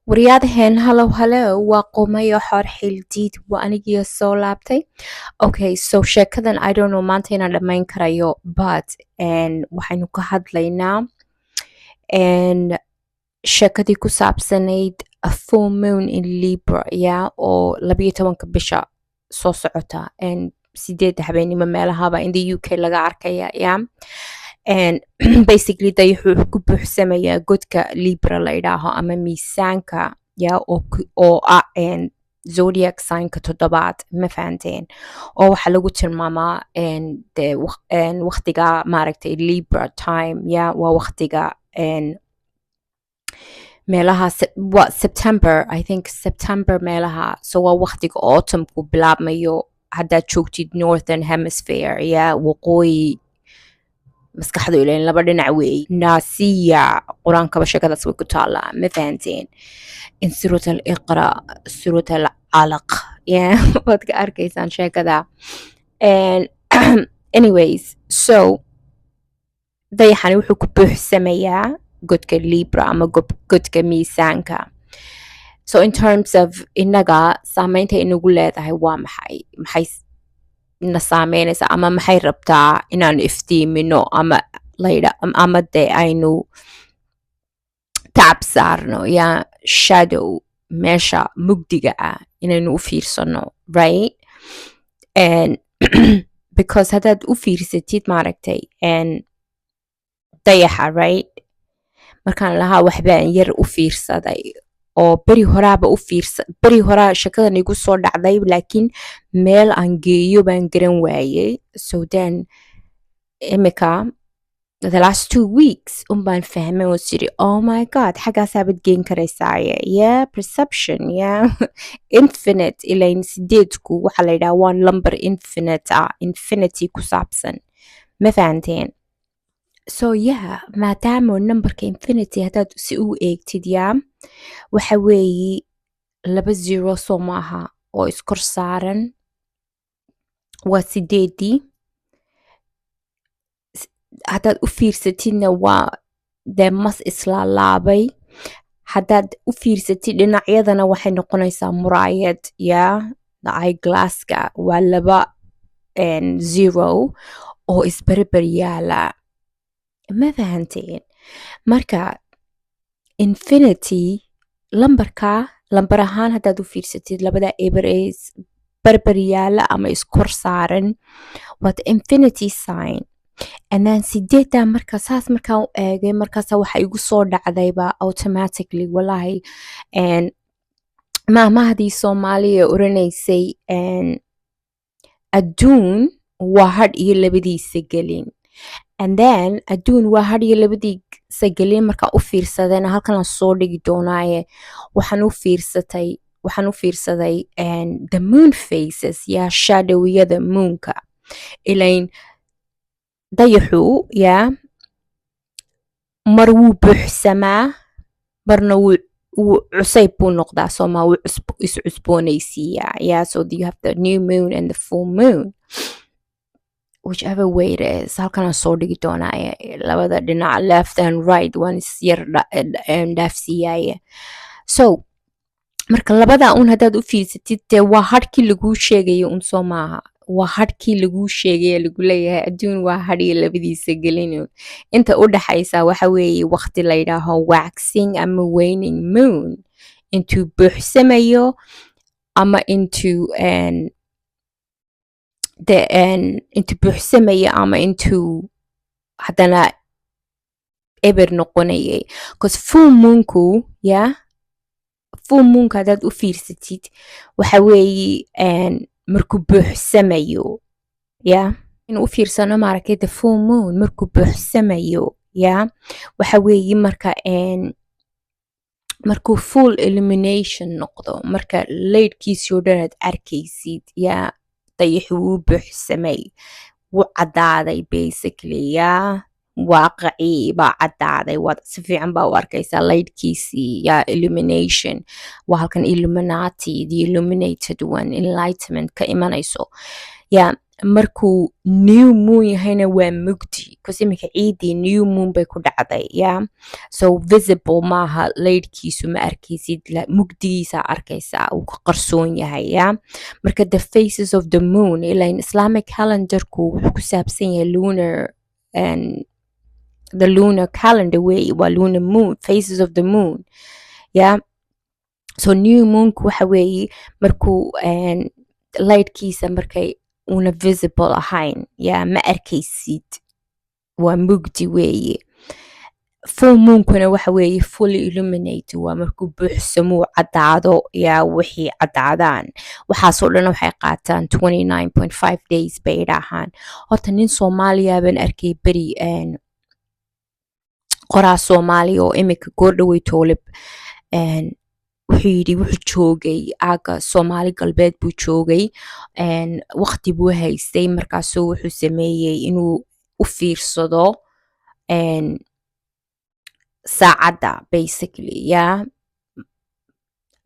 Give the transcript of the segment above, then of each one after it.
Waryadaheen, hello, hello, waa Qumayo Xor Xildiid, waa anigiyo soo laabtay. Okay, so sheekadan, I don't know maanta inaan dhammayn karayo, but waxaynu ka hadlaynaa sheekadii ku saabsanayd a full moon in Libra, yeah, oo 12-ka bisha soo socota and 8-da habeenimo meelahaba in the UK laga arkaya, yeah. And basically dayaxu wuxuu ku buuxsamayaa godka Libra la idhaaho ama miisaanka, yeah, oo ah zodiac signka toddobaad, ma fahanteen? Oo waxaa lagu tilmaamaa dee waqtiga maaragtay Libra time, yeah, waa waqtiga meelaha waa September, I think September meelaha. So waa waqtiga autumnku bilaabmayo haddaad joogtid northern hemisphere, yeah, waqooyi. Maskaxdu ilayn laba dhinac weey naasiya, qur-aankaba sheekadaas way ku taallaa, ma fahanteen? In Surat Al Iqra, Surat Al Calaq, yeah, waad ka arkaysaan sheekada. And anyways, so dayaxani wuxuu ku buuxsamayaa godka Libra ama godka miisaanka. So in terms of inaga, saameynta inagu leedahay waa maxay? Maxay na saameynaysaa ama maxay rabtaa inaanu iftiimino ama laydha ama dee aynu tacab saarno, yaa shadow, meesha mugdiga ah inaynu u fiirsano, right? And because haddaad u fiirsatid, maaragtay, and dayaxa, right, markaan lahaa waxbaan yar u fiirsaday oo beri horaaba u fiirsa, beri horaa shakadan igu soo dhacday, laakiin meel aan geeyo baan garan waayey. So then imika the last 2 weeks unbaan fahmay oo siri, "Oh my God, xaggaasaabad geen karaysaaye." Yeah, perception, yeah, infinite. Ilayn sideedku waxaa la yidhaha waa number infinite ah, infinity ku saabsan, ma fahanteen? So yeah, maadaama numberka infinity haddaad si u eegtid, yaa, waxa weeyi laba zero, soo maaha, oo iskor saaran, waa sideedii. Haddaad u fiirsatidna waa dee mas islaalaabay. Haddaad u fiirsatid dhinacyadana waxay noqonaysaa muraayad, yaa, the eye glasska, waa laba zero oo isberber yaala, ma fahanteen? Marka infinity lambarka, lambar ahaan haddaad u fiirsatid, labada eber ee berber yaala ama iskor saaran waa the infinity sign. And then sideedda marka saas markaan u eegay, markaasa waxa igu soo dhacdayba automatically, wallahi, and maahmaahdii Soomaaliya oranaysay, "Adduun waa hadh iyo labadiisa gelin." And then adduun waa hadh iyo labadiisa gelin markaan u fiirsadayna, halkan aan soo dhigi doonaaye, waxaan u fiirsaday the moon phases, yaa, shadowyada moonka. Ilayn dayaxu, yaa, mar wuu buuxsamaa, marna wuu cusayb buu noqdaa, sooma? Wuu is cusboonaysiiyaa, yeah. So you have the new moon and the full moon, whichever way it is. Halkan aan soo dhigi doonaaye, labada dhinac, left and right, waan is yar dhaafsiiyaaye. So marka labada un haddaad u fiirsatid, dee waa hadhkii laguu sheegayo un, soo maaha? Waa hadhkii laguu sheegaya, lagu leeyahay adduun waa hadhiyo labadiisa gelin. Inta u dhaxaysa waxa weeye waqti la yidhaaho waxing ama waning moon, intuu buuxsamayo ama intuu de intuu buuxsamayo ama intuu haddana eber noqonayay. 'Cause full moonku, yeah, full moonka haddaad u fiirsatid waxa weeye markuu buuxsamayo, yeah, in u fiirsano, maaragtay, the full moon markuu buuxsamayo, yeah, waxa weeye marka markuu full illumination noqdo, marka leydhkiisii oo dhan aad arkaysid, yaa, dayaxu wuu buuxsamay, wuu caddaaday basically, yeah, waaqicii baa caddaaday, waad si fiican baa u arkaysaa leydhkiisii, yaa, illumination. Waa halkan Illuminati, the illuminated one, enlightenment ka imanayso, yeah. Markuu new moon yahayna waa mugdi, because iminka ciidii new moon bay ku dhacday. Yeah, so visible maaha laydhkiisu, ma arkaysid, mugdigiisa arkaysaa, uu ka qarsoon yahay. Yeah, marka the phases of the moon, ilan Islamic calendarku wuxuu ku saabsan yahay lunar and the lunar calendar wey, waa lunar moon, phases of the moon. Yeah, so new moonku waxa weeye markuu lightkiisa markay una visible ahayn. Yeah, ma arkaysid, waa mugdi weeye. Full moonkuna waxa weeye fully illuminate, waa markuu buuxsamuu, caddaado. Yaa wixii caddaadaan, waxaasoo dhan waxay qaataan 29.5 days bay idhaahaan. Horta nin Soomaaliya baan arkay beri, qoraa Soomaaliya oo imika goordhawey toolib. Wuxuu yidhi wuxuu joogay aaga Soomaali Galbeed buu joogay, waqti buu haystay. Markaasuu wuxuu sameeyey inuu u fiirsado saacadda basically. Yeah,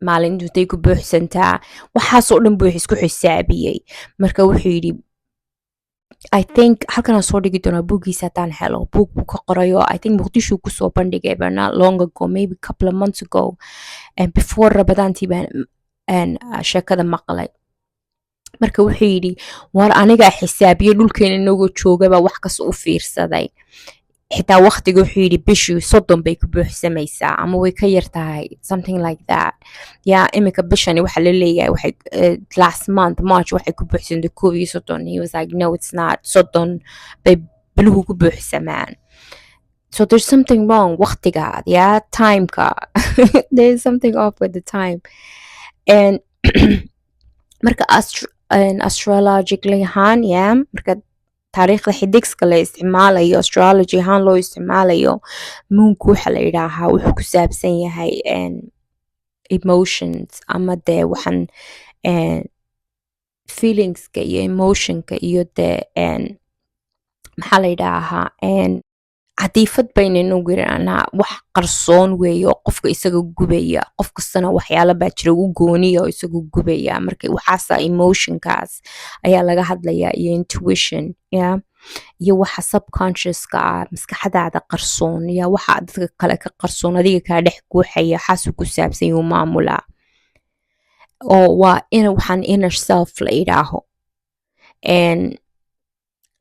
maalintu intay ku buuxsantaa, waxaasoo dhan buu isku xisaabiyey. Marka wuxuu yidhi, I think halkan aan soo dhigi doonaa buuggiisa haddaan helo. Buug buu ka qorayo, I think Muqdisho kusoo bandhigay, but not long ago, maybe couple of months ago, and before Ramadaantii baan sheekada maqlay. Marka wuxuu yidhi, war anigaa xisaabiye, dhulkeena inagoo joogaba wax kasta u fiirsaday, xitaa waqtiga. Wuxuu yidhi bishii 30 bay ku buuxsamaysaa ama way ka yar tahay, something like that. Yeah, iminka bishani waxaa la leeyahay waxay last month, March, waxay ku buuxsantay 31. He was like, "No, it's not. 30 bay biluhu ku buuxsamaan." So there's something wrong waqtiga, yeah, timeka. There's something off with the time. And marka astrologically ahaan, yeah, marka taariikhda xidigska la isticmaalayo, astrology ahaan loo isticmaalayo, moonku waxa la yidhaahaa wuxuu ku saabsan yahay emotions, ama dee waxaan feelingska iyo emotionka iyo dee maxaa la yidhaahaa, cadiifad baynu inagu yidhaahnaa. Wax qarsoon weeye oo qofka isaga gubaya. Qof kastana waxyaala baa jira u gooniya oo isaga gubaya. Marka waxaasa emotionkaas ayaa laga hadlayaa, iyo intuition, yeah, iyo waxa subconsciouska ah, maskaxdaada qarsoon, ya waxa dadka kale ka qarsoon, adiga kaa dhex guuxaya, waxaasuu ku saabsan yuu maamulaa, oo waa in waxaan inner self la yidhaaho.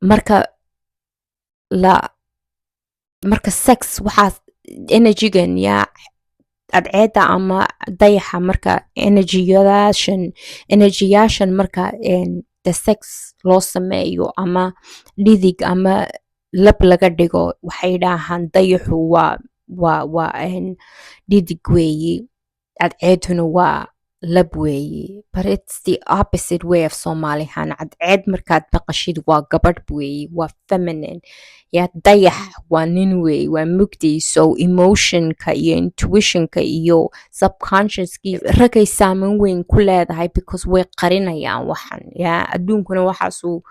Marka la marka sex, waxaas energygan, yaa cadceedda ama dayaxa, marka energyadaashan, energyyaashan marka the sex loo sameeyo ama dhidig ama lab laga dhigo, waxay dhahaan dayaxu waa dhidig weeye, cadceeduna waa lab weeye. But it's the opposite way of Soomaalihan. Cadceed markaad maqashid waa gabadh weeye, waa feminine. Ya dayax waa nin weeye, waa mugdi. So emotionka iyo intuitionka iyo subconsciouskii ragay saameyn weyn ku leedahay, because way qarinayaan waxan. Ya adduunkuna waxaasuu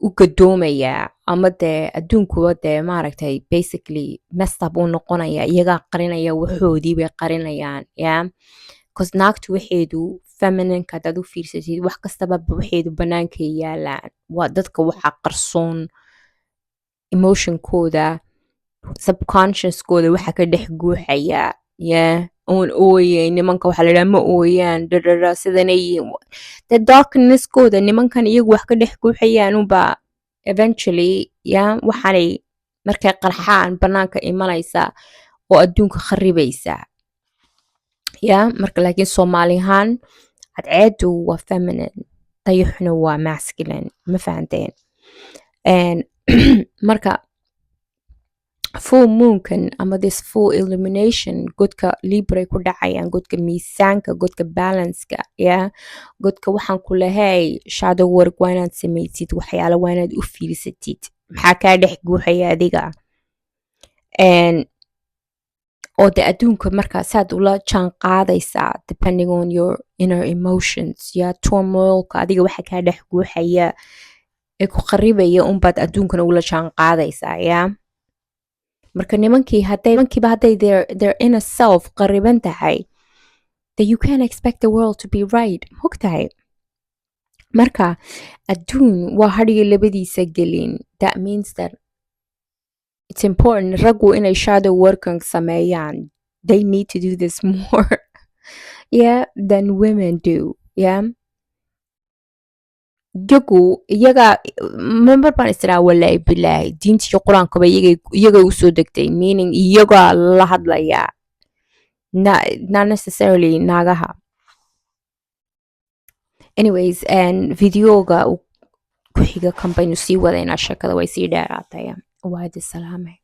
u gadoomayaa, ama dee adduunkuba dee maaragtay basically messed up uu noqonaya. Iyagaa qarinaya, waxoodii bay qarinayaan. Ya cause naagtu waxeedu femininka hadaad u fiirsatid, wax kastaba waxeedu bannaankay yaalaan. Waa dadka waxaa qarsoon emotionkooda, subconsciouskooda waxa ka dhex guuxaya. Yeah, oon ooyay. Nimanka waxaa la idhaha ma ooyaan, dhadhadha sidanay yihiin. The darknesskooda nimankan iyagu wax ka dhex guuxayaan unbaa eventually, ya waxaanay markay qarxaan bannaanka imanaysa oo adduunka kharibaysa. Ya marka laakiin Soomaali ahaan cadceedu waa feminine, dayaxuna waa masculine. Ma fahanteen? Marka full moonkan ama this full illumination godka Libra ku dhacayaan, godka miisaanka, godka balanceka, ya godka waxaan ku lehay shadow work waa inaad samaysid, waxyaala waa inaad u fiirsatid maxaa kaa dhex guuxaya adiga. Oo de adduunka marka saad ula jaan qaadaysaa depending on your inner emotions. Ya turmoilka adiga waxa kaa dhex guuxaya ee ku qaribaya unbaad adduunkana ula jaan qaadaysaa. Ya marka nimankii hadday, nimankiiba hadday their inner self qariban tahay, then you can't expect the world to be right. Mogtahay? Marka adduun waa hadhiga labadiisa gelin. That means that it's important raggu inay shadow working sameeyaan. They need to do this more, yeah, than women do, yeah. Iyagu iyaga member baan israa, walaahi bilaahi, diinta iyo Qur-aankaba iyagay usoo degtay, meaning iyagaa la hadlayaa, not necessarily naagaha. Anyways, and videoga ku xiga kan baynu sii wadaynaa sheekada, way sii dheeraatay. Waa idi salaamay.